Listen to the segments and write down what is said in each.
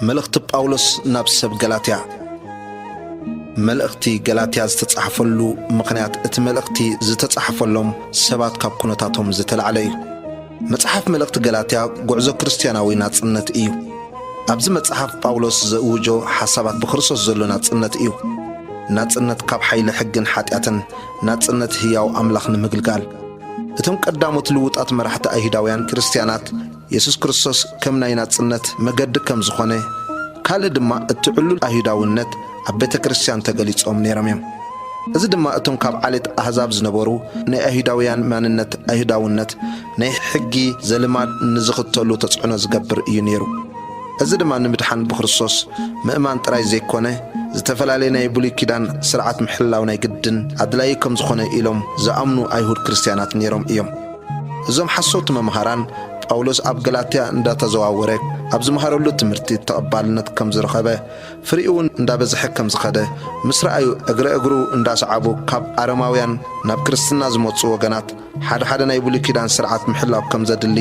መልእኽቲ ጳውሎስ ናብ ሰብ ገላትያ። መልእኽቲ ገላትያ ዝተጻሕፈሉ ምኽንያት፣ እቲ መልእኽቲ ዝተጻሕፈሎም ሰባት ካብ ኩነታቶም ዝተላዕለ እዩ። መጽሓፍ መልእኽቲ ገላትያ ጉዕዞ ክርስትያናዊ ናጽነት እዩ። ኣብዚ መጽሓፍ ጳውሎስ ዘእውጆ ሓሳባት ብክርስቶስ ዘሎ ናጽነት እዩ። ናጽነት ካብ ሓይሊ ሕግን ሓጢኣትን፣ ናጽነት ህያው ኣምላኽ ንምግልጋል። እቶም ቀዳሞት ልውጣት መራሕቲ ኣይሁዳውያን ክርስትያናት፣ የሱስ ክርስቶስ ከም ናይ ናጽነት መገዲ ከም ዝኾነ፣ ካልእ ድማ እቲ ዕሉል ኣይሁዳውነት ኣብ ቤተ ክርስትያን ተገሊጾም ነይሮም እዮም። እዚ ድማ እቶም ካብ ዓሌት ኣህዛብ ዝነበሩ፣ ናይ ኣይሁዳውያን ማንነት ኣይሁዳውነት ናይ ሕጊ ዘልማድ ንዝኽተሉ ተጽዕኖ ዝገብር እዩ ነይሩ። እዚ ድማ ንምድሓን ብክርስቶስ ምእማን ጥራይ ዘይኮነ፣ ዝተፈላለየ ናይ ብሉይ ኪዳን ስርዓት ምሕላው ናይ ግድን ኣድላዪ ከም ዝኾነ ኢሎም ዝኣምኑ ኣይሁድ ክርስትያናት ነይሮም እዮም። እዞም ሓሰውቲ መምሃራን፣ ጳውሎስ ኣብ ገላትያ እንዳተዘዋወረ ኣብ ዝመሃረሉ ትምህርቲ ተቐባልነት ከም ዝረኸበ፣ ፍሪኡ እውን እንዳበዝሐ ከም ዝኸደ ምስ ረኣዩ፣ እግረ እግሩ እንዳሰዓቡ ካብ ኣረማውያን ናብ ክርስትና ዝመጹ ወገናት ሓደ ሓደ ናይ ብሉይ ኪዳን ስርዓት ምሕላው ከም ዘድሊ፣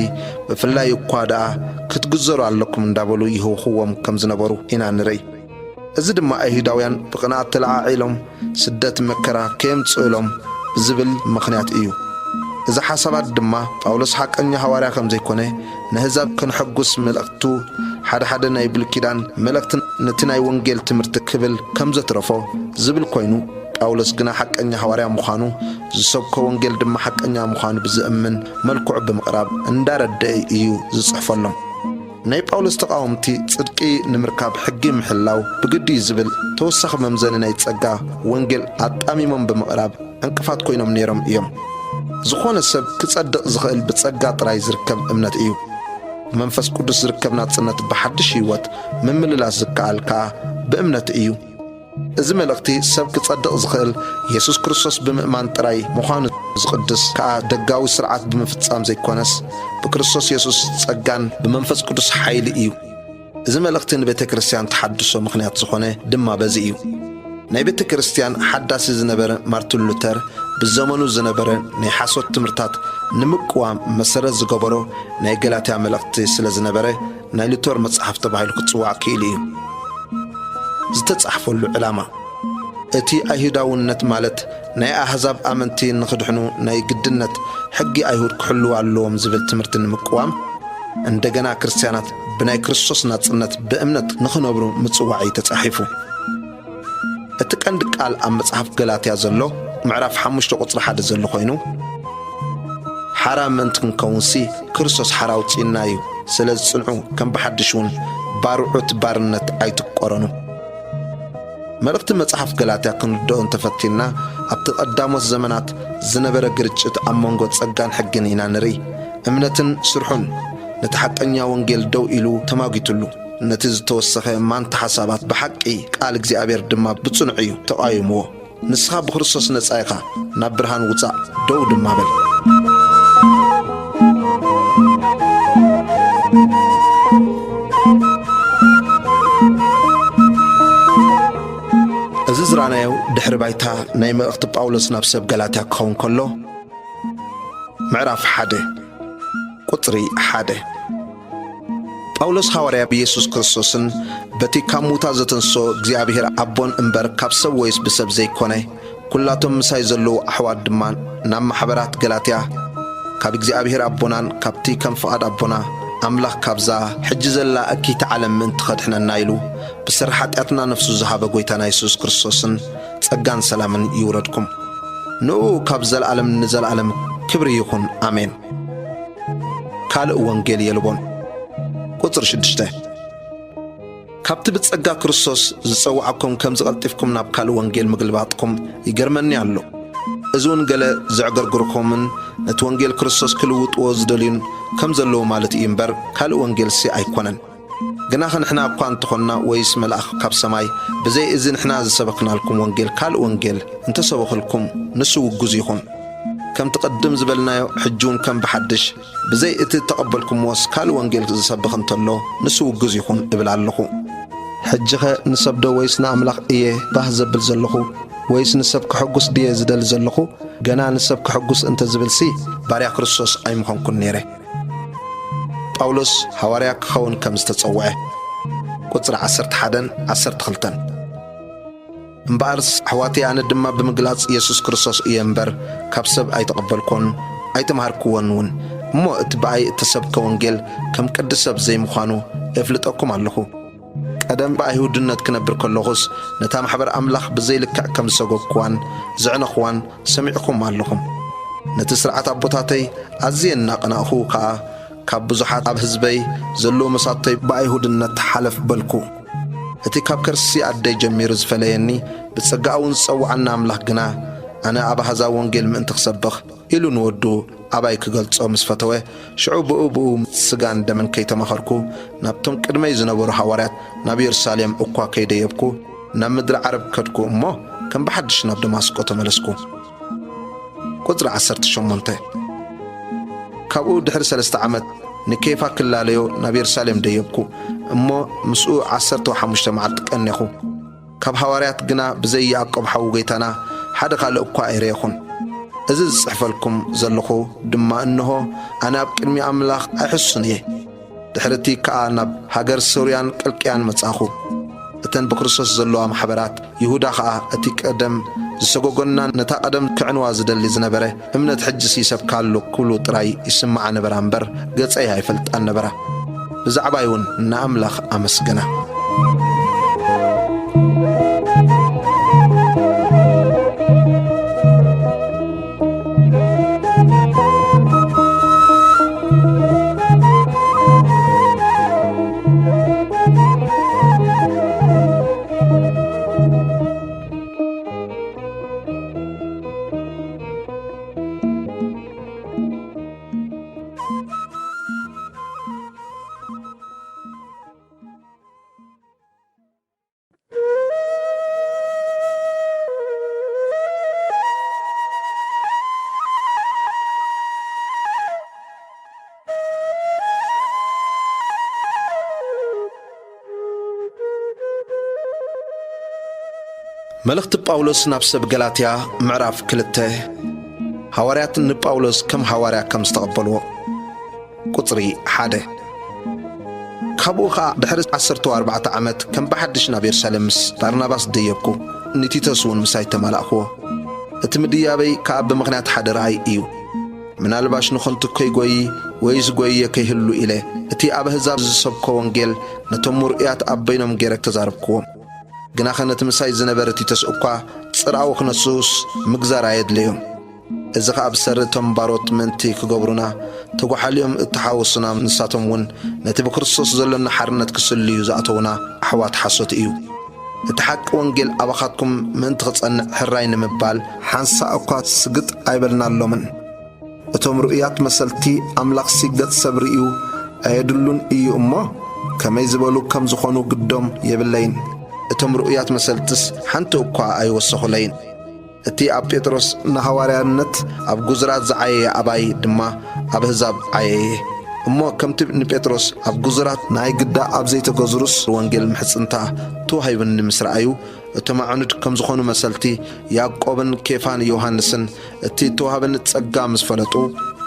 ብፍላይ እኳ ደኣ ክትግዘሩ ኣለኩም እንዳበሉ ይህውኽዎም ከም ዝነበሩ ኢና ንርኢ። እዚ ድማ ኣይሁዳውያን ብቕንኣት ተለዓዒሎም ስደት መከራ ከየምጽእሎም ብዝብል ምኽንያት እዩ። እዚ ሓሳባት ድማ ጳውሎስ ሓቀኛ ሃዋርያ ከም ዘይኮነ፣ ነህዛብ ከነሐጉስ መልእኽቱ ሓደ ሓደ ናይ ብሉይ ኪዳን መልእኽቲ ነቲ ናይ ወንጌል ትምህርቲ ክብል ከም ዘትረፎ ዝብል ኮይኑ፣ ጳውሎስ ግና ሓቀኛ ሃዋርያ ምዃኑ፣ ዝሰብኮ ወንጌል ድማ ሓቀኛ ምዃኑ ብዘእምን መልክዑ ብምቕራብ እንዳረደአ እዩ ዝጽሕፈሎም። ናይ ጳውሎስ ተቓወምቲ፣ ጽድቂ ንምርካብ ሕጊ ምሕላው ብግዲ እዩ ዝብል ተወሳኺ መምዘኒ ናይ ጸጋ ወንጌል ኣጣሚሞም ብምቕራብ ዕንቅፋት ኮይኖም ነይሮም እዮም። ዝኾነ ሰብ ክጸድቕ ዝኽእል ብጸጋ ጥራይ ዝርከብ እምነት እዩ። ብመንፈስ ቅዱስ ዝርከብ ናጽነት ብሓድሽ ህይወት ምምልላስ ዝከኣል ከኣ ብእምነት እዩ። እዚ መልእኽቲ ሰብ ክጸድቕ ዝኽእል የሱስ ክርስቶስ ብምእማን ጥራይ ምዃኑ ዝቕድስ ከኣ ደጋዊ ስርዓት ብምፍጻም ዘይኮነስ ብክርስቶስ የሱስ ጸጋን ብመንፈስ ቅዱስ ሓይሊ እዩ። እዚ መልእኽቲ ንቤተ ክርስትያን ተሓድሶ ምኽንያት ዝኾነ ድማ በዚ እዩ። ናይ ቤተ ክርስትያን ሓዳሲ ዝነበረ ማርቲን ሉተር ብዘመኑ ዝነበረ ናይ ሓሶት ትምህርታት ንምቅዋም መሰረት ዝገበሮ ናይ ገላትያ መልእኽቲ ስለ ዝነበረ ናይ ሉተር መጽሓፍ ተባሂሉ ክጽዋዕ ክኢሉ እዩ። ዝተጻሕፈሉ ዕላማ፣ እቲ ኣይሁዳውነት ማለት ናይ ኣህዛብ ኣመንቲ ንኽድሕኑ ናይ ግድነት ሕጊ ኣይሁድ ክሕልዉ ኣለዎም ዝብል ትምህርቲ ንምቅዋም፣ እንደገና ክርስትያናት ብናይ ክርስቶስ ናጽነት ብእምነት ንኽነብሩ ምጽዋዕ እዩ ተጻሒፉ። እቲ ቀንዲ ቃል ኣብ መጽሓፍ ገላትያ ዘሎ ምዕራፍ ሓሙሽተ ቁጽሪ ሓደ ዘሎ ኮይኑ፣ ሓራ ምእንቲ ክንከውንሲ ክርስቶስ ሓራ ኣውጺእና እዩ። ስለዚ ጽንዑ፣ ከም ብሓድሽ እውን ባርዑት ባርነት ኣይትቆረኑ። መልእኽቲ መጽሓፍ ገላትያ ክንርድኦ እንተፈቲንና፣ ኣብቲ ቀዳሞት ዘመናት ዝነበረ ግርጭት ኣብ መንጎ ጸጋን ሕግን ኢና ንርኢ። እምነትን ስርሑን ነቲ ሓቀኛ ወንጌል ደው ኢሉ ተማጒትሉ። ነቲ ዝተወሰኸ ማንታ ሓሳባት ብሓቂ ቃል እግዚኣብሔር ድማ ብጽኑዕ እዩ ተቓዊምዎ። ንስኻ ብክርስቶስ ነጻ ኢኻ፣ ናብ ብርሃን ውጻእ፣ ደው ድማ በል። እዚ ዝረኣናዮ ድሕሪ ባይታ ናይ መልእኽቲ ጳውሎስ ናብ ሰብ ገላትያ ክኸውን ከሎ፣ ምዕራፍ ሓደ ቁጽሪ ሓደ። ጳውሎስ ሃዋርያ ብየሱስ ክርስቶስን በቲ ካብ ሙታ ዘተንስኦ እግዚኣብሔር ኣቦን እምበር ካብ ሰብ ወይስ ብሰብ ዘይኮነ፣ ኩላቶም ምሳይ ዘለዉ ኣሕዋት ድማ ናብ ማሕበራት ገላትያ፣ ካብ እግዚኣብሔር ኣቦናን ካብቲ ከም ፍቓድ ኣቦና ኣምላኽ ካብዛ ሕጂ ዘላ እኪይቲ ዓለም ምእንቲ ኸድሕነና ኢሉ ብስራሕ ሓጢኣትና ነፍሱ ዝሃበ ጐይታና የሱስ ክርስቶስን ጸጋን ሰላምን ይውረድኩም። ንእኡ ካብ ዘለዓለም ንዘለዓለም ክብሪ ይኹን፣ ኣሜን። ካልእ ወንጌል የልቦን። ቁጽሪ ሽዱሽተ። ካብቲ ብጸጋ ክርስቶስ ዝጸውዓኩም ከምዚ ቀልጢፍኩም ናብ ካልእ ወንጌል ምግልባጥኩም ይገርመኒ ኣሎ። እዚ እውን ገለ ዘዕገርግርኩምን ነቲ ወንጌል ክርስቶስ ክልውጥዎ ዝደልዩን ከም ዘለዉ ማለት እዩ እምበር፣ ካልእ ወንጌልሲ ኣይኮነን። ግናኸ ንሕና እኳ እንተኾንና፣ ወይስ መልኣኽ ካብ ሰማይ፣ ብዘይ እዚ ንሕና ዝሰበኽናልኩም ወንጌል ካልእ ወንጌል እንተሰበኽልኩም፣ ንሱ ውጉዝ ይኹን። ከምቲ ቅድም ዝበልናዮ፣ ሕጂ እውን ከም ብሓድሽ፣ ብዘይ እቲ እተቐበልኩምዎስ ካልእ ወንጌል ዝሰብኽ እንተሎ፣ ንሱ ውጉዝ ይኹን እብል ኣለኹ። ሕጂኸ ንሰብዶ ወይስ ንኣምላኽ እየ ባህ ዘብል ዘለኹ? ወይስ ንሰብ ከሐጉስ ድየ ዝደሊ ዘለኹ? ገና ንሰብ ከሐጉስ እንተ ዝብልሲ፣ ባርያ ክርስቶስ ኣይምኾንኩን ነይረ። ጳውሎስ ሃዋርያ ክኸውን ከም ዝተጸውዐ። ቁጽሪ ዓሰርተ ሓደን ዓሰርተ ክልተን። እምበኣርስ ኣሕዋተይ፣ ኣነ ድማ ብምግላጽ የሱስ ክርስቶስ እየ እምበር፣ ካብ ሰብ ኣይተቐበልኮን ኣይተማሃርክዎን እውን። እሞ እቲ ብኣይ እተሰብከ ወንጌል ከም ቅዲ ሰብ ዘይምዃኑ እፍልጠኩም ኣለኹ። ቀደም ብኣይሁድነት ክነብር ከለኹስ፣ ነታ ማሕበር ኣምላኽ ብዘይልክዕ ከም ዝሰጎግክዋን ዘዕነኽዋን ሰሚዕኹም ኣለኹም። ነቲ ስርዓት ኣቦታተይ ኣዝየ እናቐናእኹ ከኣ፣ ካብ ብዙሓት ኣብ ህዝበይ ዘለዉ መሳቶይ ብኣይሁድነት ሓለፍ በልኩ። እቲ ካብ ከርሲ ኣደይ ጀሚሩ ዝፈለየኒ፣ ብጸጋኡ እውን ዝጸውዓና ኣምላኽ ግና፣ ኣነ ኣብ ኣህዛብ ወንጌል ምእንቲ ክሰብኽ ኢሉ ንወዱ ኣባይ ክገልጾ ምስ ፈተወ፣ ሽዑ ብኡ ብኡ ስጋን ደምን ከይተማኸርኩ፣ ናብቶም ቅድመይ ዝነበሩ ሃዋርያት ናብ የሩሳሌም እኳ ከይደየብኩ፣ ናብ ምድሪ ዓረብ ከድኩ እሞ፣ ከም ብሓድሽ ናብ ደማስቆ ተመለስኩ። ቁጽሪ ዓሰርተ ሸሞንተ። ካብኡ ድሕሪ ሰለስተ ዓመት ንኬፋ ክላለዮ ናብ የሩሳሌም ደየብኩ እሞ፣ ምስኡ ዓሰርተ ሓሙሽተ መዓልቲ ቀኔኹ። ካብ ሃዋርያት ግና ብዘይ ያዕቆብ ሓው ጐይታና ሓደ ካልእ እኳ ኣይረየኹን። እዚ ዝጽሕፈልኩም ዘለኹ ድማ እንሆ፣ ኣነ ኣብ ቅድሚ ኣምላኽ ኣይሕሱን እየ። ድሕሪ እቲ ከኣ ናብ ሃገር ሶርያን ቅልቅያን መጻኹ። እተን ብክርስቶስ ዘለዋ ማሕበራት ይሁዳ ኸኣ እቲ ቀደም ዝሰጎጎና፣ ነታ ቀደም ክዕንዋ ዝደሊ ዝነበረ እምነት ሕጅስ ይሰብካ ኣሎ ክብሉ ጥራይ ይስምዓ ነበራ እምበር፣ ገጸይ ኣይፈልጣን ነበራ። ብዛዕባይ እውን ንኣምላኽ ኣመስገና። መልእኽቲ ጳውሎስ ናብ ሰብ ገላትያ፣ ምዕራፍ ክልተ። ሃዋርያት ንጳውሎስ ከም ሃዋርያ ከም ዝተቐበልዎ። ቁጽሪ ሓደ። ካብኡ ኸኣ ድሕሪ ዓሰርተ ኣርባዕተ ዓመት ከም ብሓድሽ ናብ የሩሳሌም ምስ ባርናባስ ደየብኩ፣ ንቲቶስ እውን ምሳይ ተማላእክዎ። እቲ ምድያበይ ከኣ ብምኽንያት ሓደ ረኣይ እዩ። ምናልባሽ ንኸንቱ ከይጎዪ ወይ ዝጎየ ከይህሉ ኢለ፣ እቲ ኣብ ኣህዛብ ዝሰብኮ ወንጌል ነቶም ምርኡያት ኣብ በይኖም ገይረ ተዛረብክዎም። ግናኸ ነቲ ምሳይ ዝነበረ ቲቶስ እኳ ጽርኣዊ ክነስኡስ ምግዛር ኣየድለዮም። እዚ ኸኣ ብሰሪ እቶም ባሮት ምእንቲ ክገብሩና ተጓሓልዮም እተሓወሱና፣ ንሳቶም እውን ነቲ ብክርስቶስ ዘሎና ሓርነት ክስልዩ ዝኣተዉና ኣሕዋት ሓሶት እዩ። እቲ ሓቂ ወንጌል ኣባኻትኩም ምእንቲ ክጸንዕ ሕራይ ንምባል ሓንሳእ እኳ ስግጥ ኣይበልናሎምን። እቶም ርኡያት መሰልቲ ኣምላኽሲ ገጽ ሰብ ርእዩ ኣየድሉን እዩ እሞ፣ ከመይ ዝበሉ ከም ዝኾኑ ግዶም የብለይን። እቶም ርኡያት መሰልትስ ሓንቲ እኳ ኣይወሰኹለይን። እቲ ኣብ ጴጥሮስ ንሃዋርያነት ኣብ ግዙራት ዝዓየየ ኣባይ ድማ ኣብ ኣህዛብ ዓየየ። እሞ ከምቲ ንጴጥሮስ ኣብ ግዙራት ናይ ግዳ ኣብ ዘይተገዝሩስ ወንጌል ምሕጽንታ ተዋሂቡኒ ምስ ረኣዩ፣ እቶም ኣዕኑድ ከም ዝኾኑ መሰልቲ ያዕቆብን ኬፋን ዮሃንስን እቲ እተዋህበኒ ጸጋ ምስ ፈለጡ፣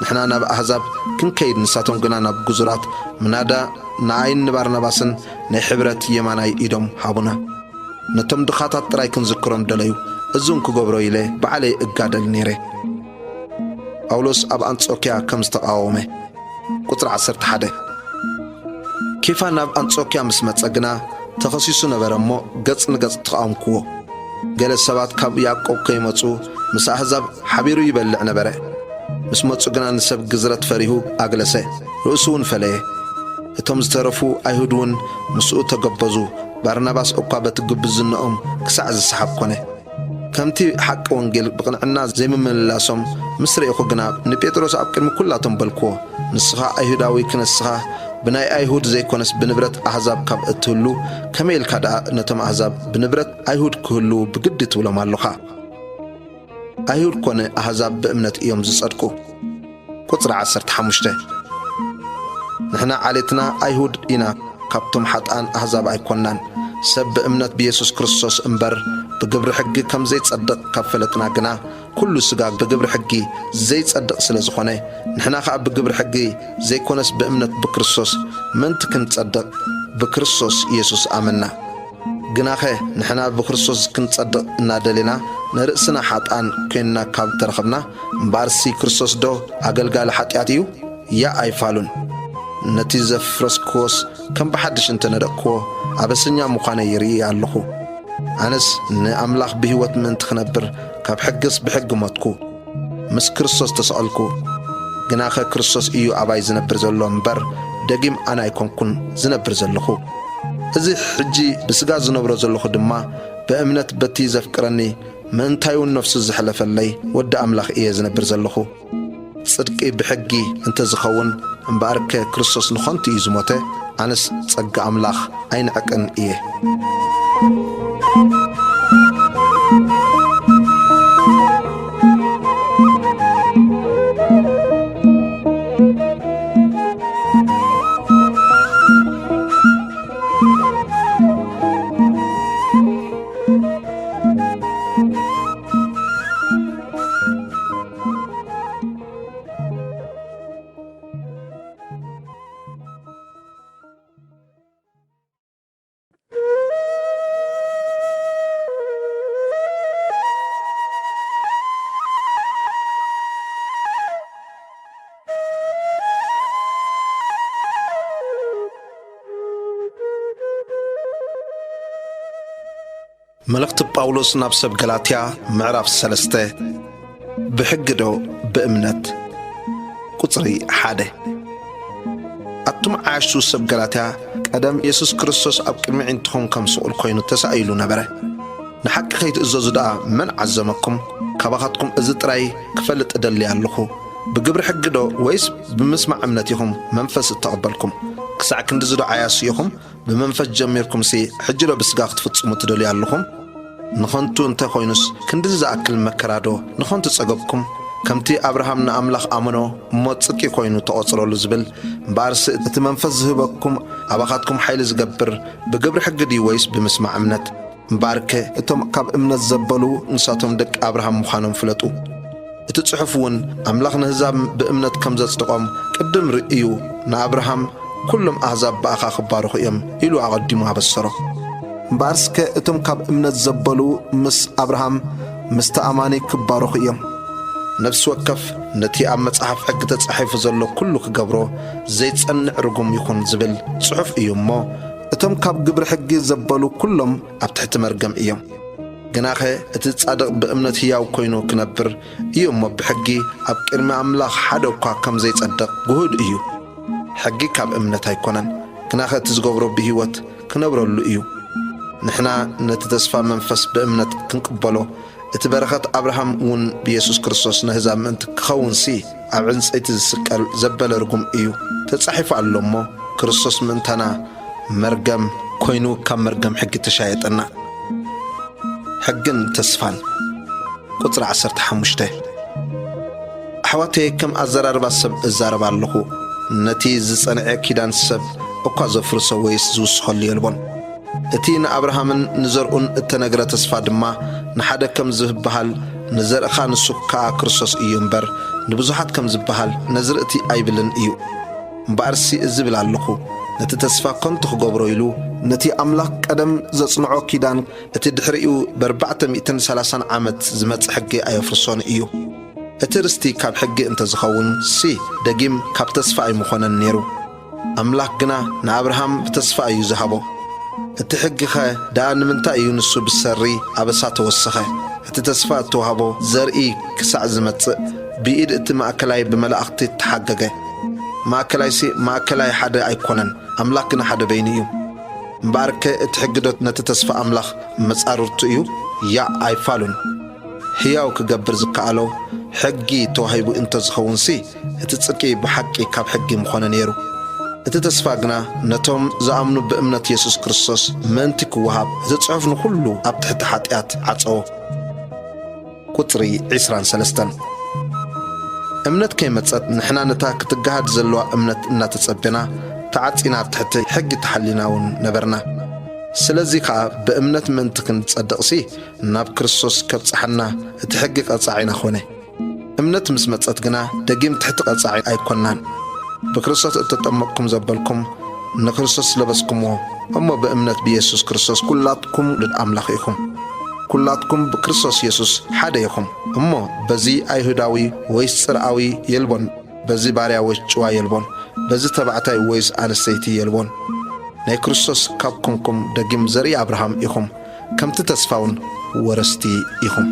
ንሕና ናብ ኣህዛብ ክንከይድ ንሳቶም ግና ናብ ግዙራት፣ ምናዳ ንኣይን ንባርናባስን ናይ ሕብረት የማናይ ኢዶም ሃቡና። ነቶም ድኻታት ጥራይ ክንዝክሮም ደለዩ፣ እዝን ክገብሮ ኢለ ባዕለይ እጋደል ነይረ። ጳውሎስ ኣብ ኣንጾክያ ከም ዝተቓወመ። ቁጽሪ ዓሰርተ ሓደ። ኬፋ ናብ ኣንጾክያ ምስ መጸ ግና ተኸሲሱ ነበረ እሞ፣ ገጽ ንገጽ ተቓወምክዎ። ገለ ሰባት ካብ ያዕቆብ ከይመጹ ምስ ኣህዛብ ሓቢሩ ይበልዕ ነበረ። ምስ መጹ ግና ንሰብ ግዝረት ፈሪሁ ኣግለሰ፣ ርእሱ እውን ፈለየ። እቶም ዝተረፉ ኣይሁድ እውን ምስኡ ተገበዙ፣ ባርናባስ እኳ በቲ ግብዝነኦም ክሳዕ ዝሰሓብ ኮነ። ከምቲ ሓቂ ወንጌል ብቕንዕና ዘይምምልላሶም ምስ ርኤኹ ግና፣ ንጴጥሮስ ኣብ ቅድሚ ኵላቶም በልክዎ፣ ንስኻ ኣይሁዳዊ ክነስኻ፣ ብናይ ኣይሁድ ዘይኮነስ ብንብረት ኣህዛብ ካብ እትህሉ፣ ከመይ ኢልካ ደኣ ነቶም ኣህዛብ ብንብረት ኣይሁድ ክህልዉ ብግዲ ትብሎም ኣሎኻ? ኣይሁድ ኮነ ኣህዛብ ብእምነት እዮም ዝጸድቁ። ቁጽሪ ዓሰርተ ሓሙሽተ። ንሕና ዓሌትና ኣይሁድ ኢና፣ ካብቶም ሓጥኣን ኣህዛብ ኣይኮንናን። ሰብ ብእምነት ብየሱስ ክርስቶስ እምበር ብግብሪ ሕጊ ከም ዘይጸድቕ ካብ ፈለጥና ግና፣ ኩሉ ስጋ ብግብሪ ሕጊ ዘይጸድቕ ስለ ዝኾነ፣ ንሕና ኸኣ ብግብሪ ሕጊ ዘይኮነስ ብእምነት ብክርስቶስ ምእንቲ ክንጸድቕ፣ ብክርስቶስ ኢየሱስ ኣመና። ግናኸ ንሕና ብክርስቶስ ክንጸድቕ እናደሌና ንርእስና ሓጥኣን ኮይንና ካብ ተረኸብና፣ እምበኣርሲ ክርስቶስዶ ኣገልጋሊ ሓጢኣት እዩ? ያእ ኣይፋሉን። ነቲ ዘፍረስክዎስ ከም ብሓድሽ እንተ ነደቕክዎ፣ ኣበሰኛ ምዃነይ ይርኢ ኣለኹ። ኣነስ ንኣምላኽ ብህይወት ምእንቲ ክነብር፣ ካብ ሕግስ ብሕጊ ሞትኩ። ምስ ክርስቶስ ተሰቐልኩ። ግናኸ ክርስቶስ እዩ ኣባይ ዝነብር ዘሎ እምበር፣ ደጊም ኣነ ኣይኮንኩን ዝነብር ዘለኹ። እዚ ሕጂ ብስጋ ዝነብሮ ዘለኹ ድማ፣ ብእምነት በቲ ዘፍቅረኒ፣ ምእንታይውን ነፍሱ ዝሕለፈለይ ወዲ ኣምላኽ እየ ዝነብር ዘለኹ። ጽድቂ ብሕጊ እንተ ዝኸውን፣ እምበኣርከ ክርስቶስ ንኸንቱ እዩ ዝሞተ፣ ኣነስ ጸጋ ኣምላኽ ኣይንዕቅን እየ። መልእኽቲ ጳውሎስ ናብ ሰብ ገላትያ፣ ምዕራፍ ሰለስተ። ብሕጊ ዶ ብእምነት? ቁጽሪ ሓደ። ኣቱም ዓያሽቱ ሰብ ገላትያ፣ ቀደም የሱስ ክርስቶስ ኣብ ቅድሚ ኣዒንትኹም ከም ስቑል ኮይኑ ተሳኢሉ ነበረ። ንሓቂ ከይትእዘዙ ደኣ መን ዓዘመኩም? ካባኻትኩም እዚ ጥራይ ክፈልጥ እደሊ ኣለኹ። ብግብሪ ሕጊ ዶ ወይስ ብምስማዕ እምነት ኢኹም መንፈስ እተቐበልኩም? ክሳዕ ክንድዚ ዶ ዓያሱ ኢኹም? ብመንፈስ ጀሚርኩምሲ፣ ሕጂ ዶ ብስጋ ክትፍጽሙ ትደልዩ ኣለኹም? ንኸንቱ እንተ ኾይኑስ፣ ክንድዚ ዝኣክል መከራ ዶ ንኸንቱ ጸገብኩም? ከምቲ ኣብርሃም ንኣምላኽ ኣመኖ፣ እሞ ጽድቂ ኮይኑ ተቖጽረሉ ዝብል፣ እምበኣርሲ እቲ መንፈስ ዝህበኩም ኣባኻትኩም ሓይሊ ዝገብር ብግብሪ ሕጊ ድዩ ወይስ ብምስማዕ እምነት? እምበኣርከ እቶም ካብ እምነት ዘበሉ ንሳቶም ደቂ ኣብርሃም ምዃኖም ፍለጡ። እቲ ጽሑፍ እውን ኣምላኽ ንህዛብ ብእምነት ከም ዘጽድቖም ቅድም ርእዩ ንኣብርሃም፣ "ኩሎም ኣህዛብ ብኣኻ ክባረኹ እዮም" ኢሉ ኣቐዲሙ ኣበሰሮ። እምበኣርስከ እቶም ካብ እምነት ዘበሉ ምስ ኣብርሃም ምስቲ ኣማኒ ክባረኹ እዮም። ነፍሲ ወከፍ ነቲ ኣብ መጽሓፍ ሕጊ ተጻሒፉ ዘሎ ኩሉ ክገብሮ ዘይጸንዕ ርጉም ይኹን ዝብል ጽሑፍ እዩ እሞ፣ እቶም ካብ ግብሪ ሕጊ ዘበሉ ኩሎም ኣብ ትሕቲ መርገም እዮም። ግናኸ እቲ ጻድቕ ብእምነት ህያው ኮይኑ ክነብር እዩ እሞ፣ ብሕጊ ኣብ ቅድሚ ኣምላኽ ሓደ እኳ ከም ዘይጸድቕ ግሁድ እዩ። ሕጊ ካብ እምነት ኣይኮነን፣ ግናኸ እቲ ዝገብሮ ብህይወት ክነብረሉ እዩ። ንሕና ነቲ ተስፋ መንፈስ ብእምነት ክንቅበሎ፣ እቲ በረኸት ኣብርሃም እውን ብየሱስ ክርስቶስ ነህዛብ ምእንቲ ክኸውንሲ፣ ኣብ ዕንጸይቲ ዝስቀል ዘበለ ርጉም እዩ፣ ተጻሒፉ ኣሎ እሞ፣ ክርስቶስ ምእንታና መርገም ኮይኑ ካብ መርገም ሕጊ ተሻየጠና። ሕግን ተስፋን። ቁጽሪ ዓሰርተ ሓሙሽተ። ኣሕዋተየ፣ ከም ኣዘራርባ ሰብ እዛረብ ኣለኹ፣ ነቲ ዝጸንዐ ኪዳን ሰብ እኳ ዘፍርሶ ወይስ ዝውስኸሉ የልቦን። እቲ ንኣብርሃምን ንዘርኡን እተነግረ ተስፋ ድማ ንሓደ ከም ዝበሃል፣ ንዘርእኻ ንሱ ከኣ ክርስቶስ እዩ እምበር፣ ንብዙሓት ከም ዝበሃል ነዚ ርእቲ ኣይብልን እዩ። እምበኣርሲ እዝብል ኣለኹ፣ ነቲ ተስፋ ከንቱ ክገብሮ ኢሉ፣ ነቲ ኣምላኽ ቀደም ዘጽንዖ ኪዳን፣ እቲ ድሕሪኡ ብኣርባዕተ ሚእትን ሰላሳን ዓመት ዝመጽእ ሕጊ ኣየፍርሶን እዩ። እቲ ርስቲ ካብ ሕጊ እንተ ዝኸውን ሲ፣ ደጊም ካብ ተስፋ ኣይምኾነን ነይሩ። ኣምላኽ ግና ንኣብርሃም ብተስፋ እዩ ዝሃቦ። እቲ ሕጊኸ ደኣ ንምንታይ እዩ ንሱ ብሰሪ ኣበሳ ተወሰኸ? እቲ ተስፋ እተዋህቦ ዘርኢ ክሳዕ ዝመጽእ፣ ብኢድ እቲ ማእከላይ ብመላእኽቲ ተሓገገ። ማእከላይሲ ማእከላይ ሓደ ኣይኮነን፣ ኣምላኽ ግና ሓደ በይኑ እዩ። እምበኣርከ እቲ ሕጊ ዶ ነቲ ተስፋ ኣምላኽ መጻርርቱ እዩ? ያእ ኣይፋሉን። ህያው ክገብር ዝከኣሎ ሕጊ ተዋሂቡ እንተ ዝኸውንሲ፣ እቲ ጽድቂ ብሓቂ ካብ ሕጊ ምኾነ ነይሩ። እቲ ተስፋ ግና ነቶም ዝኣምኑ ብእምነት የሱስ ክርስቶስ ምእንቲ ክወሃብ፣ እቲ ጽሑፍ ንኹሉ ኣብ ትሕቲ ሓጢኣት ዓጸዎ። ቁጽሪ ዕስራን ሰለስተን። እምነት ከይመጸት፣ ንሕና ነታ ክትገሃድ ዘለዋ እምነት እናተጸበና፣ ተዓጺና ኣብ ትሕቲ ሕጊ ተሓሊና እውን ነበርና። ስለዚ ኸኣ ብእምነት ምእንቲ ክንጸድቕሲ፣ ናብ ክርስቶስ ከብጽሓና እቲ ሕጊ ቀጻዒና ኾነ። እምነት ምስ መጸት ግና ደጊም ትሕቲ ቀጻዒ ኣይኮንናን። ብክርስቶስ እተጠመቕኩም ዘበልኩም ንክርስቶስ ለበስኩምዎ፣ እሞ ብእምነት ብየሱስ ክርስቶስ ኩላትኩም ውሉድ ኣምላኽ ኢኹም። ኩላትኩም ብክርስቶስ የሱስ ሓደ ኢኹም። እሞ በዚ ኣይሁዳዊ ወይስ ጽርኣዊ የልቦን፣ በዚ ባርያ ወይስ ጭዋ የልቦን፣ በዚ ተባዕታይ ወይስ ኣንስተይቲ የልቦን። ናይ ክርስቶስ ካብ ኮንኩም ደጊም ዘርኢ ኣብርሃም ኢኹም፣ ከምቲ ተስፋውን ወረስቲ ኢኹም።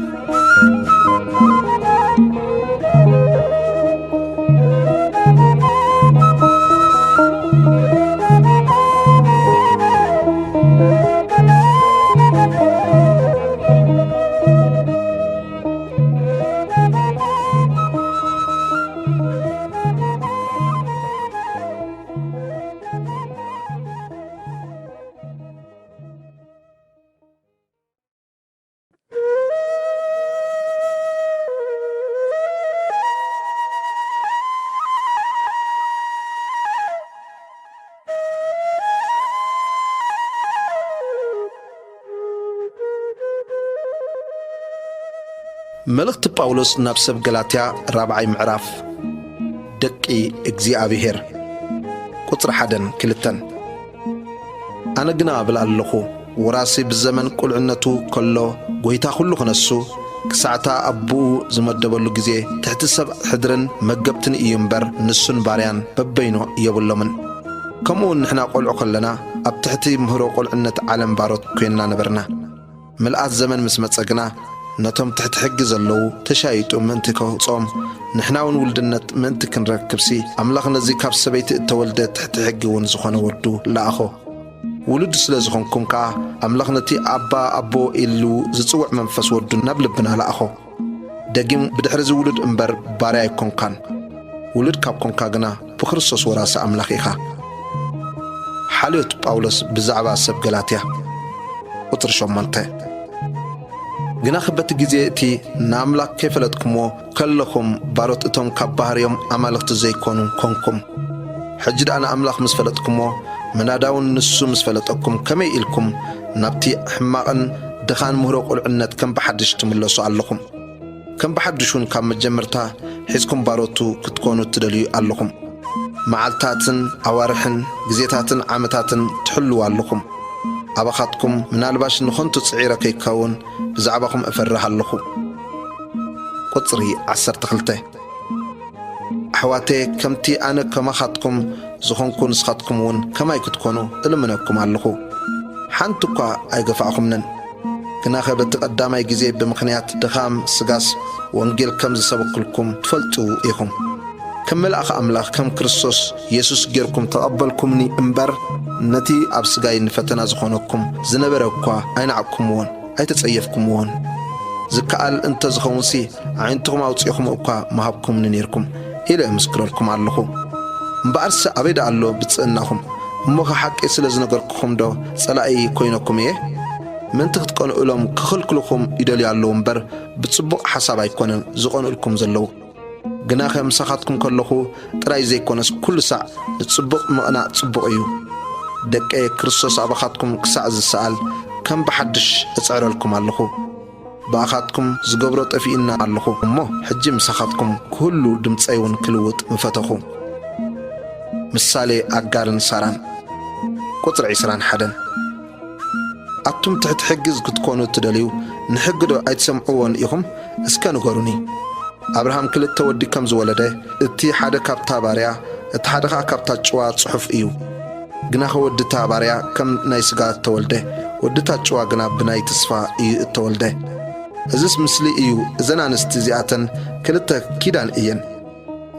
መልእኽቲ ጳውሎስ ናብ ሰብ ገላትያ፣ ራብዓይ ምዕራፍ። ደቂ እግዚኣብሔር። ቁጽሪ ሓደን ክልተን። ኣነ ግና እብል ኣለኹ፣ ወራሲ ብዘመን ቁልዕነቱ ከሎ፣ ጐይታ ኹሉ ክነሱ፣ ክሳዕታ ኣቦኡ ዝመደበሉ ግዜ፣ ትሕቲ ሰብ ሕድርን መገብትን እዩ እምበር፣ ንሱን ባርያን በበይኑ የብሎምን። ከምኡውን ንሕና ቈልዑ ከለና፣ ኣብ ትሕቲ ምህሮ ቁልዕነት ዓለም ባሮት ኴንና ነበርና። ምልኣት ዘመን ምስ መጸ ግና፣ ነቶም ትሕቲ ሕጊ ዘለዉ ተሻይጡ ምእንቲ ከውጽኦም፣ ንሕና እውን ውልድነት ምእንቲ ክንረክብሲ፣ ኣምላኽ ነዚ ካብ ሰበይቲ እተወልደ ትሕቲ ሕጊ እውን ዝኾነ ወዱ ለኣኾ። ውሉድ ስለ ዝኾንኩም ከኣ፣ ኣምላኽ ነቲ ኣባ ኣቦ ኢሉ ዝጽውዕ መንፈስ ወዱ ናብ ልብና ለኣኾ። ደጊም ብድሕሪ እዚ ውሉድ እምበር ባርያ ኣይኮንካን። ውሉድ ካብ ኮንካ ግና ብክርስቶስ ወራሲ ኣምላኽ ኢኻ። ሓልዮት ጳውሎስ ብዛዕባ ሰብ ገላትያ። ቁጽሪ ሸሞንተ። ግናኸ በቲ ግዜ እቲ ንኣምላኽ ከይፈለጥኩምዎ ከለኹም ባሮት እቶም ካብ ባህርዮም ኣማልኽቲ ዘይኮኑ ኮንኩም። ሕጂ ደኣ ንኣምላኽ ምስ ፈለጥኩምዎ፣ ምናዳውን ንሱ ምስ ፈለጠኩም ከመይ ኢልኩም ናብቲ ሕማቕን ድኻን ምህሮ ቁልዕነት ከም ብሓድሽ ትምለሱ ኣለኹም? ከም ብሓድሽ እውን ካብ መጀመርታ ሒዝኩም ባሮቱ ክትኮኑ ትደልዩ ኣለኹም። መዓልታትን ኣዋርሕን ግዜታትን ዓመታትን ትሕልዉ ኣለኹም። ኣባኻትኩም ምናልባሽ ንኸንቱ ጽዒረ ከይከውን ብዛዕባኹም እፈርህ ኣለኹ። ቁጽሪ ዓሰርተ ክልተ። ኣሕዋተየ፣ ከምቲ ኣነ ከማኻትኩም ዝኾንኩ ንስኻትኩም እውን ከማይ ክትኮኑ እልምነኩም ኣለኹ። ሓንቲ እኳ ኣይገፋእኹምንን። ግናኸ በቲ ቀዳማይ ግዜ ብምኽንያት ድኻም ስጋስ ወንጌል ከም ዝሰበክልኩም ትፈልጡ ኢኹም። ከም መልኣኽ ኣምላኽ ከም ክርስቶስ የሱስ ጌርኩም ተቐበልኩምኒ እምበር፣ ነቲ ኣብ ስጋይ ንፈተና ዝኾነኩም ዝነበረ እኳ ኣይነዓቕኩምዎን ኣይተጸየፍኩምዎን። ዝከኣል እንተ ዝኸውንሲ፣ ኣዒንትኹም ኣውጺእኹም እኳ ምሃብኩምኒ ኔርኩም፣ ኢለ እምስክረልኩም ኣለኹ። እምበኣርሲ ኣበይ ደኣ ኣሎ ብጽእናኹም? እሞኸ ሓቂ ስለ ዝነገርኩኹም ዶ ጸላኢ ኮይነኩም እየ? ምእንቲ ክትቀንኡሎም ክኽልክሉኹም ይደልዩ ኣለዉ እምበር፣ ብጽቡቕ ሓሳብ ኣይኮነን ዝቐንኡልኩም ዘለዉ። ግናኸ ምሳኻትኩም ከለኹ ጥራይ ዘይኮነስ፣ ኩሉ ሳዕ ንጽቡቕ ምቕናእ ጽቡቕ እዩ። ደቀየ፣ ክርስቶስ ኣባኻትኩም ክሳዕ ዝሰኣል፣ ከም ብሓድሽ እጽዕረልኩም ኣለኹ። ብኣኻትኩም ዝገብሮ ጠፊእና ኣለኹ እሞ፣ ሕጂ ምሳኻትኩም ክህሉ ድምጸይ እውን ክልውጥ ምፈተኹ። ምሳሌ ኣጋርን ሳራን። ቁጽሪ ዕስራን ሓደን። ኣቱም ትሕቲ ሕጊ ክትኮኑ እትደልዩ፣ ንሕጊ ዶ ኣይትሰምዕዎን ኢኹም? እስከ ንገሩኒ። ኣብርሃም ክልተ ወዲ ከም ዝወለደ፣ እቲ ሓደ ካብታ ባርያ፣ እቲ ሓደ ኸኣ ካብታ ጭዋ ጽሑፍ እዩ። ግናኸ ወዲ እታ ባርያ ከም ናይ ስጋ እተወልደ፣ ወዲ እታ ጭዋ ግና ብናይ ተስፋ እዩ እተወልደ። እዝስ ምስሊ እዩ፣ እዘን ኣንስቲ እዚኣተን ክልተ ኪዳን እየን።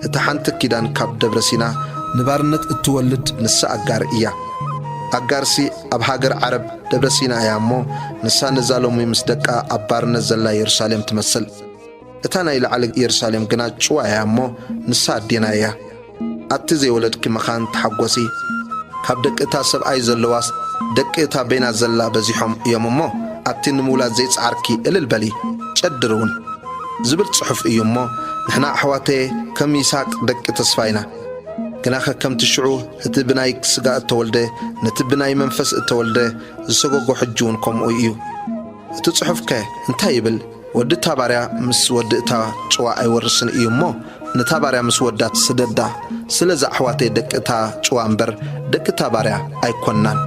እታ ሓንቲ ኪዳን ካብ ደብረ ሲና ንባርነት እትወልድ ንሳ ኣጋር እያ። ኣጋርሲ ኣብ ሃገር ዓረብ ደብረ ሲና እያ እሞ፣ ንሳ ነዛ ሎሚ ምስ ደቃ ኣብ ባርነት ዘላ የሩሳሌም ትመስል። እታ ናይ ላዕሊ የሩሳሌም ግና ጭዋ እያ እሞ፣ ንሳ ኣዴና እያ። ኣቲ ዘይወለድኪ መኻን ተሓጎሲ። ካብ ደቂ እታ ሰብኣይ ዘለዋስ፣ ደቂ እታ በይና ዘላ በዚሖም እዮም እሞ፣ ኣቲ ንምውላድ ዘይጸዓርኪ እልል በሊ፣ ጨድሪ እውን። ዝብል ጽሑፍ እዩ እሞ፣ ንሕና ኣሕዋተየ ከም ይስሐቅ ደቂ ተስፋ ኢና። ግናኸ ከምቲ ሽዑ እቲ ብናይ ስጋ እተወልደ፣ ነቲ ብናይ መንፈስ እተወልደ ዝሰጎጎ፣ ሕጂ እውን ከምኡ እዩ። እቲ ጽሑፍከ እንታይ ይብል? ወዲ እታ ባርያ ምስ ወዲ እታ ጭዋ ኣይወርስን እዩ እሞ፣ ነታ ባርያ ምስ ወዳ ስደዳ። ስለዚ ኣሕዋተይ ደቂ እታ ጭዋ እምበር ደቂ እታ ባርያ ኣይኮንናን።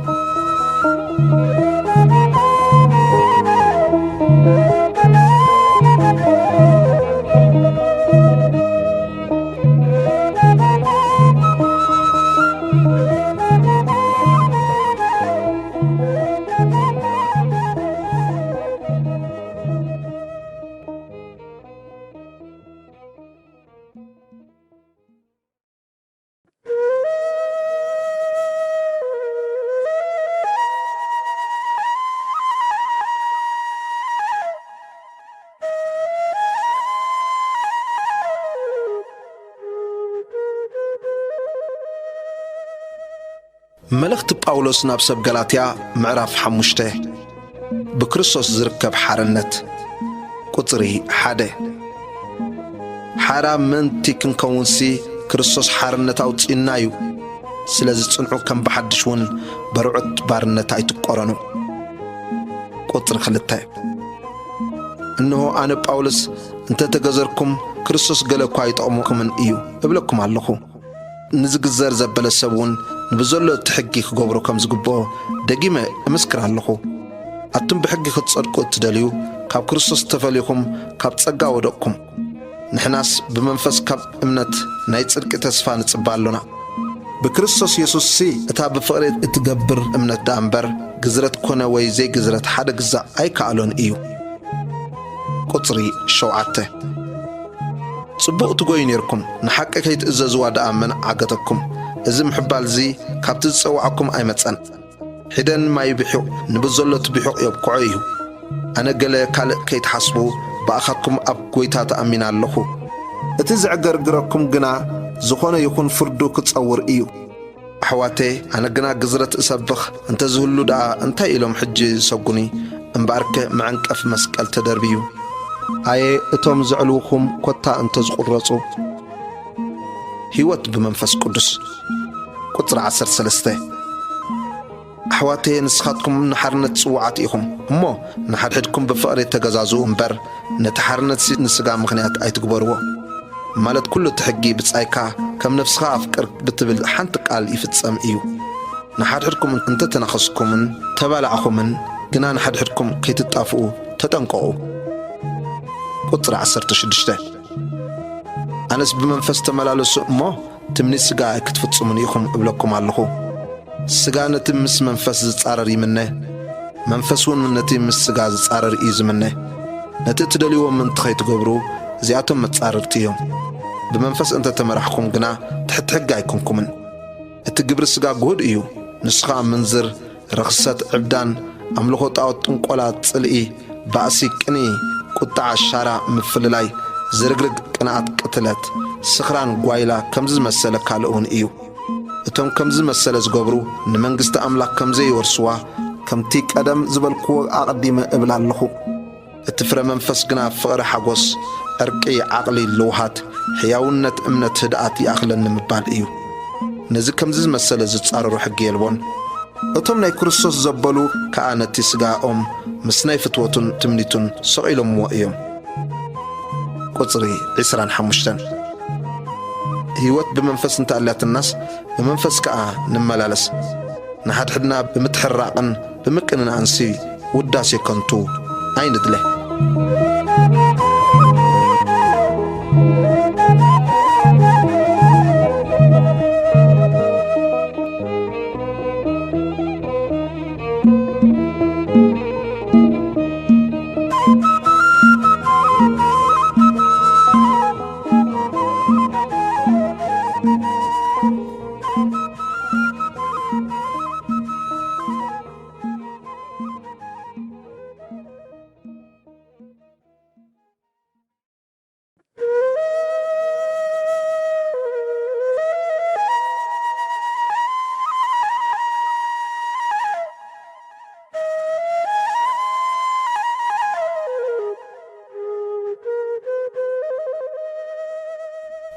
መልእኽቲ ጳውሎስ ናብ ሰብ ገላትያ፣ ምዕራፍ ሓሙሽተ። ብክርስቶስ ዝርከብ ሓርነት። ቁጽሪ ሓደ። ሓራ ምእንቲ ክንከውንሲ ክርስቶስ ሓርነት ኣውጺኡና እዩ። ስለዚ ጽንሑ፣ ከም ብሓድሽ እውን በርዑት ባርነት ኣይትቆረኑ። ቁጽሪ ክልተ። እንሆ ኣነ ጳውሎስ እንተ ተገዘርኩም ክርስቶስ ገለ እኳ ኣይጠቕመኩምን እዩ እብለኩም ኣለኹ። ንዝግዘር ዘበለ ሰብ እውን ንብዘሎ እቲ ሕጊ ክገብሮ ከም ዝግብኦ ደጊመ እምስክር ኣለኹ። ኣቱም ብሕጊ ክትጸድቁ እትደልዩ፣ ካብ ክርስቶስ ተፈልይኹም ካብ ጸጋ ወደቕኩም። ንሕናስ ብመንፈስ ካብ እምነት ናይ ጽድቂ ተስፋ ንጽበ ኣሎና። ብክርስቶስ የሱስሲ እታ ብፍቕሪ እትገብር እምነት ደኣ እምበር፣ ግዝረት ኮነ ወይ ዘይግዝረት ሓደ ግዛእ ኣይከኣሎን እዩ። ቁጽሪ ሸውዓተ። ጽቡቕ ትጎዩ ኔርኩም፣ ንሓቂ ከይትእዘዝዋ ደኣ መን ዓገተኩም? እዚ ምሕባልዚ ካብቲ ዝጸውዓኩም ኣይመጸን። ሒደን ማይ ብሑቕ ንብዘሎ እቲ ብሑቕ የብክዖ እዩ። ኣነ ገለ ካልእ ከይትሓስቡ ብኣኻትኩም ኣብ ጐይታ ተኣሚነ ኣለኹ። እቲ ዘዕገርግረኩም ግና ዝኾነ ይኹን ፍርዱ ክጸውር እዩ። ኣሕዋተይ፣ ኣነ ግና ግዝረት እሰብኽ እንተ ዝህሉ ደኣ እንታይ ኢሎም ሕጂ ዝሰጉኒ? እምበኣርከ መዐንቀፊ መስቀል ተደርብዩ። ኣየ እቶም ዘዕልውኹም ኮታ እንተ ዝቑረጹ። ህይወት ብመንፈስ ቅዱስ። ቁጽሪ ዓሰርተ ሰለስተ። ኣሕዋተየ፣ ንስኻትኩም ንሓርነት ጽዉዓት ኢኹም እሞ፣ ንሓድሕድኩም ብፍቕሪ ተገዛዝኡ እምበር፣ ነቲ ሓርነትሲ ንስጋ ምኽንያት ኣይትግበርዎ። ማለት ኩሉ እቲ ሕጊ ብጻይካ ከም ነፍስኻ ኣፍቅር ብትብል ሓንቲ ቃል ይፍጸም እዩ። ንሓድሕድኩም እንተተናኸስኩምን ተባላዕኹምን ግና ንሓድሕድኩም ከይትጣፍኡ ተጠንቀቑ። ቁጽሪ ዓሰርተ ሽዱሽተ። ኣነስ ብመንፈስ ተመላለሱ እሞ ትምኒት ስጋ ኣይክትፍጽሙን ኢኹም እብለኩም ኣለኹ። ስጋ ነቲ ምስ መንፈስ ዝጻረር ይምነ፣ መንፈስ እውን ነቲ ምስ ስጋ ዝጻረር እዩ ዝምነ። ነቲ እትደልይዎ ምእንቲ ኸይትገብሩ እዚኣቶም መጻርርቲ እዮም። ብመንፈስ እንተ ተመራሕኩም ግና ትሕቲ ሕጊ ኣይኮንኩምን። እቲ ግብሪ ስጋ ግሁድ እዩ፣ ንሱ ኸኣ ምንዝር፣ ርኽሰት፣ ዕብዳን፣ ኣምልኾ ጣዖት፣ ጥንቆላ፣ ጽልኢ፣ ባእሲ፣ ቅንኢ፣ ቁጥዓ፣ ሻራ፣ ምፍልላይ፣ ዝርግርግ፣ ቅንኣት፣ ቅትለት፣ ስኽራን፣ ጓይላ፣ ከምዚ ዝመሰለ ካልእ እውን እዩ። እቶም ከምዚ ዝመሰለ ዝገብሩ ንመንግስቲ ኣምላኽ ከም ዘይወርስዋ፣ ከምቲ ቀደም ዝበልክዎ ኣቐዲመ እብል ኣለኹ። እቲ ፍረ መንፈስ ግና ፍቕሪ፣ ሓጎስ፣ ዕርቂ፣ ዓቕሊ፣ ልውሃት፣ ሕያውነት፣ እምነት፣ ህድኣት ይኣኽለኒ ምባል እዩ። ነዚ ከምዚ ዝመሰለ ዝጻረሩ ሕጊ የልቦን። እቶም ናይ ክርስቶስ ዘበሉ ከኣ ነቲ ስጋኦም ምስ ናይ ፍትወቱን ትምኒቱን ሰቒሎምዎ እዮም። ቁጽሪ ዕስራን ሓሙሽተን። ህይወት ብመንፈስ እንተኣልያትናስ ብመንፈስ ከኣ ንመላለስ። ንሓድሕድና ብምትሕራቕን ብምቅንናእንሲ ውዳሴ ከንቱ ኣይንድለ።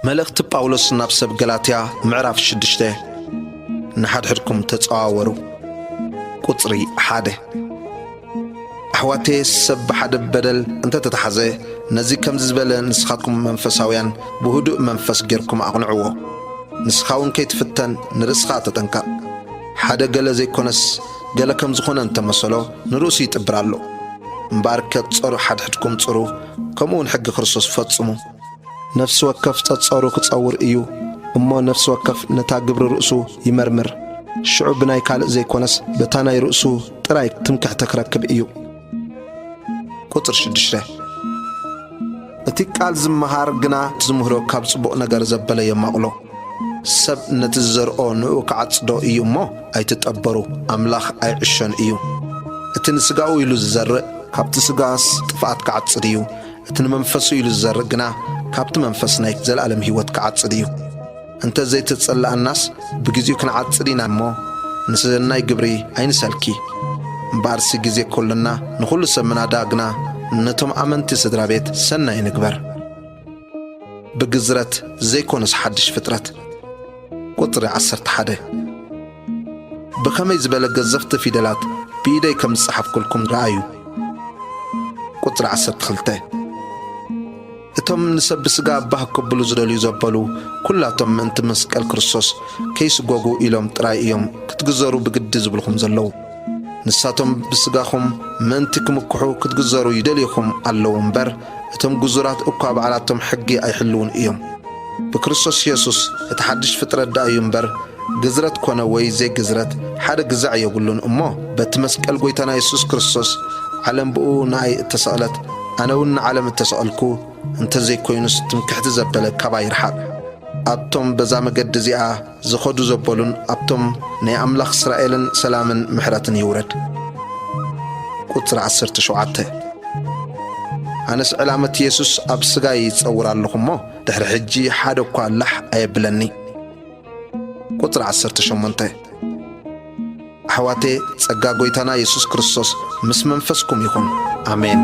መልእኽቲ ጳውሎስ ናብ ሰብ ገላትያ፣ ምዕራፍ ሽዱሽተ። ንሓድሕድኩም ተጸዋወሩ። ቁጽሪ ሓደ። ኣሕዋተየ፣ ሰብ ብሓደ በደል እንተ ተታሕዘ፣ ነዚ ከምዚ ዝበለ ንስኻትኩም መንፈሳውያን ብህዱእ መንፈስ ጌርኩም ኣቕንዕዎ። ንስኻ እውን ከይትፍተን ንርእስኻ ተጠንቀቕ። ሓደ ገለ ዘይኮነስ ገለ ከም ዝኾነ እንተመሰሎ ንርእሱ ይጥብር ኣሎ። እምበኣር ከትጸሩ ሓድሕድኩም ጽሩ፣ ከምኡ እውን ሕጊ ክርስቶስ ፈጽሙ። ነፍሲ ወከፍ ጸጸሩ ክጸውር እዩ፣ እሞ ነፍሲ ወከፍ ነታ ግብሪ ርእሱ ይመርምር። ሽዑ ብናይ ካልእ ዘይኮነስ በታ ናይ ርእሱ ጥራይ ትምክሕቲ ክረክብ እዩ። ቁጽሪ ሽዱሽተ። እቲ ቃል ዝመሃር ግና እቲ ዝምህሮ ካብ ጽቡቕ ነገር ዘበለ የማቕሎ። ሰብ ነቲ ዝዘርኦ ንኡ ክዓጽዶ እዩ እሞ ኣይትጠበሩ፣ ኣምላኽ ኣይዕሾን እዩ። እቲ ንስጋኡ ኢሉ ዝዘርእ ካብቲ ስጋስ ጥፍኣት ክዓጽድ እዩ፣ እቲ ንመንፈሱ ኢሉ ዝዘርእ ግና ካብቲ መንፈስ ናይ ዘለኣለም ህይወት ክዓጽድ እዩ። እንተ ዘይተጸላኣናስ ብግዜኡ ክንዓጽድ ኢና እሞ ንሰናይ ግብሪ ኣይንሰልኪ። እምበኣርሲ ግዜ ከሎና ንኹሉ ሰብ ምናዳ ግና ነቶም ኣመንቲ ስድራ ቤት ሰናይ ንግበር። ብግዝረት ዘይኮነስ ሓድሽ ፍጥረት። ቁጽሪ ዓሰርተ ሓደ። ብኸመይ ዝበለ ገዘፍቲ ፊደላት ብኢደይ ከም ዝጸሓፍኩልኩም ረኣዩ። ቁጽሪ ዓሰርተ ክልተ። እቶም ንሰብ ብስጋ ባህ ከብሉ ዝደልዩ ዘበሉ፣ ኩላቶም ምእንቲ መስቀል ክርስቶስ ከይስጎጉ ኢሎም ጥራይ እዮም ክትግዘሩ ብግዲ ዝብልኹም ዘለዉ። ንሳቶም ብስጋኹም ምእንቲ ክምክሑ ክትግዘሩ ይደልዩኹም ኣለዉ እምበር፣ እቶም ግዙራት እኳ ባዕላቶም ሕጊ ኣይሕልዉን እዮም። ብክርስቶስ የሱስ እቲ ሓድሽ ፍጥረት ደኣ እዩ እምበር፣ ግዝረት ኮነ ወይ ዘይግዝረት ሓደ ግዛዕ የብሉን እሞ፣ በቲ መስቀል ጐይታና የሱስ ክርስቶስ ዓለም ብኡ ንኣይ እተሰቕለት፣ ኣነ እውን ንዓለም እተሰቐልኩ፣ እንተ ዘይኮይኑስ ትምክሕቲ ዘበለ ካባይ ይርሓቕ። ኣብቶም በዛ መገዲ እዚኣ ዝኸዱ ዘበሉን ኣብቶም ናይ ኣምላኽ እስራኤልን ሰላምን ምሕረትን ይውረድ። ቁጽሪ ዓሰርተ ሸውዓተ። ኣነስ ዕላመት የሱስ ኣብ ስጋይ ይጸውር ኣለኹ እሞ፣ ድሕሪ ሕጂ ሓደ እኳ ላሕ ኣየብለኒ። ቁጽሪ ዓሰርተ ሸሞንተ። ኣሕዋቴ፣ ጸጋ ጐይታና የሱስ ክርስቶስ ምስ መንፈስኩም ይኹን። ኣሜን።